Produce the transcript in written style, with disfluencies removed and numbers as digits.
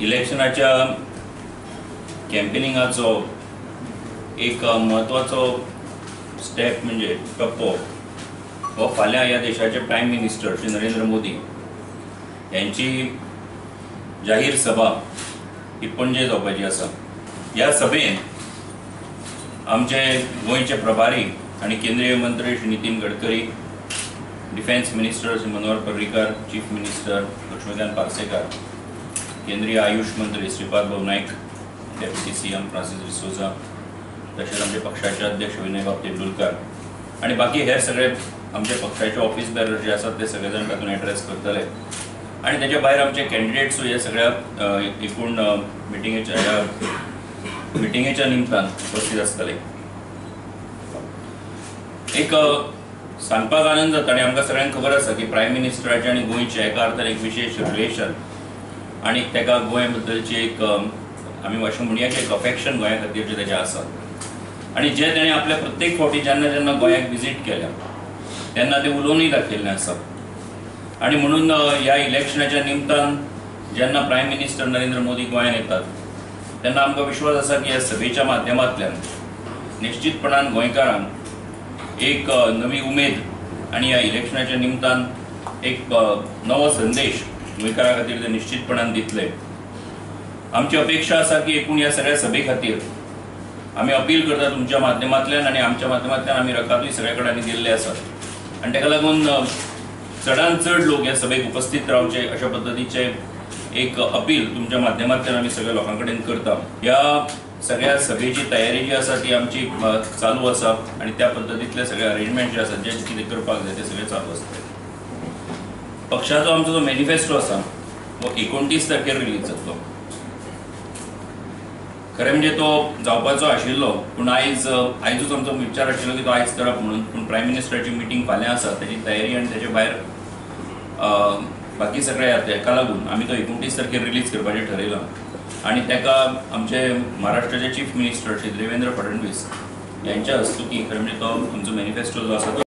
इलेक्शनाच्या कॅम्पेनिंगाचो एक म्हत्वाचो स्टेप म्हणजे टप्पो हो फाल्यां ह्या देशाचे प्रायम मिनिस्टर श्री नरेंद्र मोदी यांची जाहीर सभा ही पणजे जावपाची आसा। ह्या सभेन आमचे गोंयचे प्रभारी आनी केंद्रीय मंत्री Shri Nitin Gadkari, defence minister Shri Manohar Parrikar, chief minister Laxmikant Parsekar, केंद्रीय आयुष मंत्री Shripad Bhau Naik, deputy CM Francis D'Souza, तशेंच आमचे पक्षाचे अध्यक्ष विनयबाब तेंडुलकर आनी बाकी हेर सगळे आमचे पक्षाचे ऑफिस बेरर जे आसात ते सगळे जाण तातूंत एड्रेस करतले। आनी तेच्या भायर आमचे कॅन्डिडेट्सूय हे सगळ्या एकूण मिटिंगेच्या ह्या मिटिंगेच्या निमतान उपस्थित आसतले। एक सांगपाक आनंद जाता आनी आमकां सगळ्यांक खबर आसा की प्रायम मिनिस्टराचें आनी गोंयचें एका अर्थान एक विशेश रिलेशन आनी ताका गोंय बद्दलची एक आमी अशें म्हणया की एक अफेक्शन गोंया खातीर जें ताचें आसा आनी जें ताणें आपल्या प्रत्येक फावटी जेन्ना जेन्ना गोंयाक विजीट केल्या तेन्ना तें उलोवनूय दाखयल्लें आसा। आनी म्हणून ह्या इलेक्शनाच्या निमतान जेन्ना प्रायम मिनिस्टर नरेंद्र मोदी गोंयांत येतात तेन्ना आमकां विश्वास आसा की ह्या सभेच्या माध्यमांतल्यान निश्चितपणान गोंयकारांक एक नवी उमेद आनी ह्या इलेक्शनाच्या निमतान एक नवो संदेश गोंयकारां खातीर ते निश्चितपणान दितले। आमची अपेक्षा आसा की एकूण ह्या सगळ्या सभे खातीर आमी अपील करता तुमच्या माध्यमांतल्यान आनी आमच्या माध्यमांतल्यान आमी रकादूय सगळ्या कडेन दिल्ले आसात आनी ताका लागून चडान चड लोक ह्या सभेक उपस्थित रावचे अशा पद्दतीचे एक अपील तुमच्या माध्यमांतल्यान आमी सगळ्या लोकां कडेन करता। ह्या सगळ्या सभेची तयारी जी आसा ती आमची चालू आसा आनी त्या पद्दतींतले सगळे अरेंजमेंट जे आसा जे कितें करपाक जाय ते सगळें चालू आसता। पक्षाचो आमचो जो मॅनिफेस्टो आसा तो 29 तारखेर रिलीज जातलो। खरें म्हणजे तो जावपाचो आशिल्लो पूण आयजूच आमचो विचार आशिल्लो की तो आयज करप म्हणून, पूण प्रायम मिनिस्टराची मिटींग फाल्यां आसा ताची तयारी आनी ताचे भायर बाकी सगळे ताका लागून आमी तो 29 तारखेर रिलीज करपाचें ठरयलां आनी ताका आमचे महाराष्ट्राचे चीफ मिनिस्टर श्री देवेंद्र फडणवीस यांच्या हस्तुकी खरें म्हणजे तो आमचो मॅनिफेस्टो जो आसा तो